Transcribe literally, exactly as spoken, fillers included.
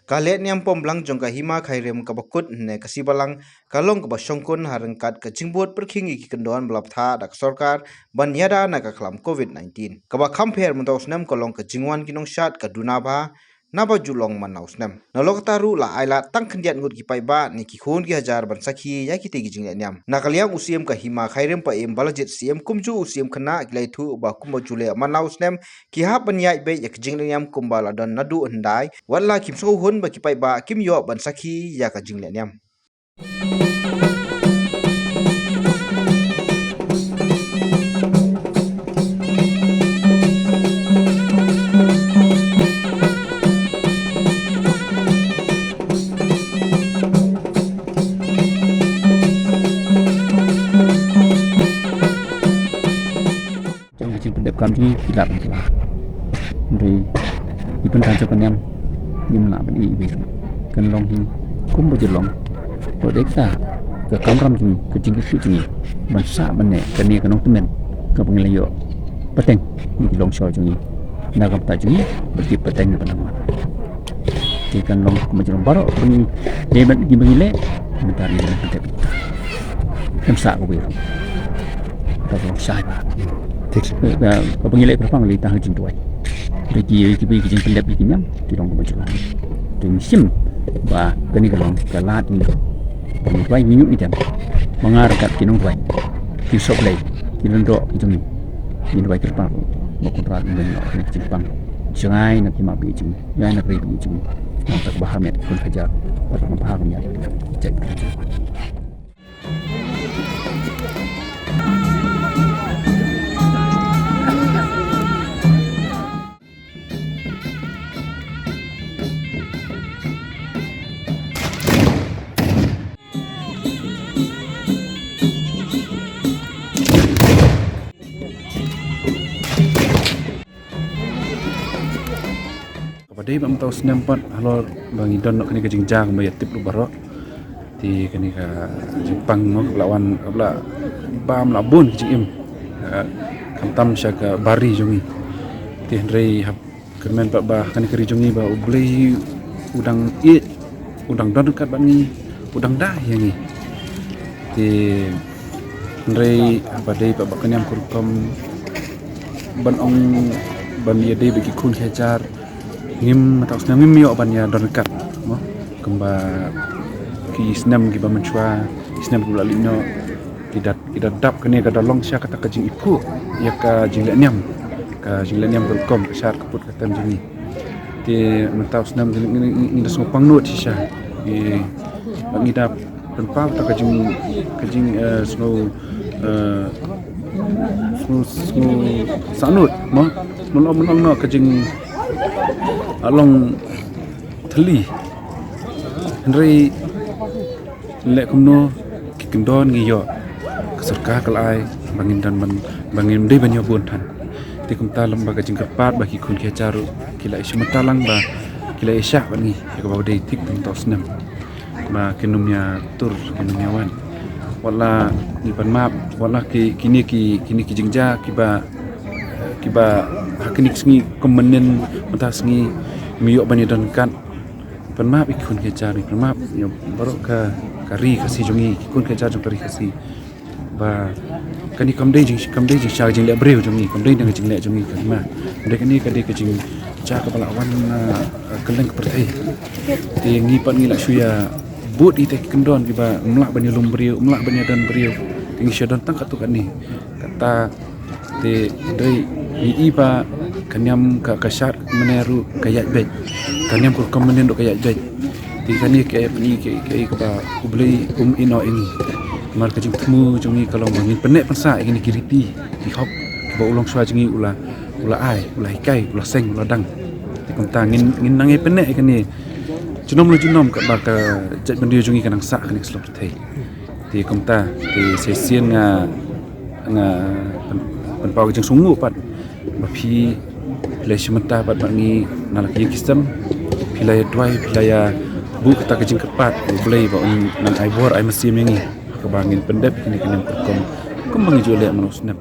Ka lehniam pom blang jong ka Hima Khyrim kaba kut hynne ka Sibalang ka long kaba shongkun ha ryngkat ka jingbud pyrkhing ïa ki kyndon ba la bthah da ka sorkar ban ïada na ka khlam covid nineteen. Kaba kham pher mynta u snem ka long ka jingwan ki nongshad ka duna bha naba ju long man la u snem. Nalor kata ruh la ailad tang khyndiat ngut ki paidbah ne ki khun ki hajar ban sakhi ïa kitei ki jinglehniam. Na ka liang u Siem ka Hima Khyrim Paiem Balajied Siem kumjuh u Siem khynnah ki la ïathuh ba kumba ju leh man la u snem ki hap ban ïaid beit ïa ka jinglehniam kumba la don naduh hyndai, wat la kim sngewhun ba ki paidbah kim ïoh ban sakhi ïa ka jinglehniam. Jong ka jingpyndep kam jong ngi ki lah ban kylla. Hynrei ki pyntan jong ka niam ngim lah ban ïohi beit. Kan long hi kumba ju long. Ko dei ka, ka kamram jong ngi, ka jingkyrkhu jong ngi ban sah ban neh kane ka nongtymmen kaba ngi la ïoh pateng ïa ki longshor jong ngi na ka bynta jong ngi bad ki pateng na ka bynta. Te kan long kumba ju long baroh ba ngi dei ban, ngi ba ngi leh mynta ngi dei ban pyndep. Kan sah kawei ruh. Ka long shai bha. Thik. Ka, ka, kaba ngi leh kyrpang lei tang ha jingduwai. Te ki, ki, ki jingpyndep ki niam ki long kumba ju long. Te ngi shim ba kane ka long ka lad ngi. Ba ngi duwai ngi ñiuh ngi dem. Ba nga ryngkat ki nongduwai, ki sohblei, ki lyngdoh ki jong ngi, ngin duwai kyrpang ba U Kynrad un ïoh kane ka jingpang. Jngai na ki map ki jong ngi, jngai na ka ri ki jong ngi. Nangta kaba ha met ki khun ki hajar, bad kaba ha ka miat. Jai. Kaba dei ba mynta u snem pat halor ba ngi don noh kane ka jingjia kumba ïa tip ruh baroh. Te kane ka jingpang mo kaba la wan, kaba la bam la bun ki jingim. Eh, khamtam sha ka bari jong ngi. Te hynrei hap kyrmen pat ba kane ka ri jong ngi ba U Blei u dang ïeit, u dang don ryngkat bad ngi, u dang da ïa ngi. Te hynrei haba dei pat ba ka niam ka rukom ban ong ban ïadei bad ki khun ki hajar, ngim, mynta u snem ngim ïoh ban ïa don ryngkat mo. Kumba ki snem kiba mynshuwa, ki snem kiba la leit noh, ki da, ki da dap kane ka da long sha kata ka jingiphuh ïa ka jinglehniam, ka jinglehniam ka rukom, ka shad ka put ka tem jong ngi. Te mynta u snem ngi, ngi, ngi, ngi da sngewpang nud shisha. Ngi, ngi da pynpaw ta ka jing, ka jing, eh, sngew, eh, sngew, sngew sahnud mo. Mynta, mynta noh ka jing, ah, long thylli. Hynrei leh kumno, ki kyndon ngi ïoh, ka sorkar ka la ai ba ngin don ban, ba ngin dei ban ïoh bun than. Te kumta lem ba ka jingkyrpad ba ki khun ki hajar ruh ki la ïashim bynta lang ba ki la ïashah bad ngi ïa kaba dei thik mynta u snem. Ba kin ym ïatur, kin ym ïawan. Wat la ngi pan map, wat la ki, kine ki, kine ki jingjia kiba, kiba ha kine ki sngi kum mynnin mynta sngi ngim ïoh ban ïadon ryngkat. Pan map ïa ki khun ki hajar, pan map ïa baroh ka, ka ri Khasi jong ngi, ki khun ki hajar jong ka ri Khasi. Ba kane kam dei jing, kam dei jingshah jingleh briew jong ngi, kam dei na ka jingleh jong ngi ka hima. Dei kane ka dei ka jingshah kaba la wan, ah, kylleng ka pyrthei. Te ngi pat ngi la shu ïa bud ïa kita ki kyndon kiba ym lah ban ïalum briew, ym lah ban ïadon briew. Te ngi shu don tang katto katne. Kata te dei ngi i ba ka niam ka, ka shad mynne ruh ka ïaid beit. Ka niam ka rukom mynne ruh ka ïaid beit. Te kane ka ïa pyni ka, ka ïa kaba U Blei um ïehnoh ïa ngi. Namar ka jingthmu jong ngi ka long ba ngin pynneh pynsah ïa kine ki riti ki hok kiba u longshuwa jong ngi u la, u la ai, u la hikai, u la seng, u la dang. Te kumta ngin, ngin nang ïa pynneh ïa kane junom la junom katba ka jaitbynriew jong ngi ka nang sah ha kane ka sla pyrthei. Te kumta te shisien nga, nga pyn, pynpaw ka jingsngewnguh pat ba phi, phi la ïashim bynta pat bad ngi na la ki ïing ki sem. Phi la ïa duwai, phi la ïa buh kata ka jingkyrpad U Blei ba un nang ai bor ai mynsiem ïa ngi kaba ngin pyndep kine ki niam ka rukom kumba ngi ju leh mynno u snem.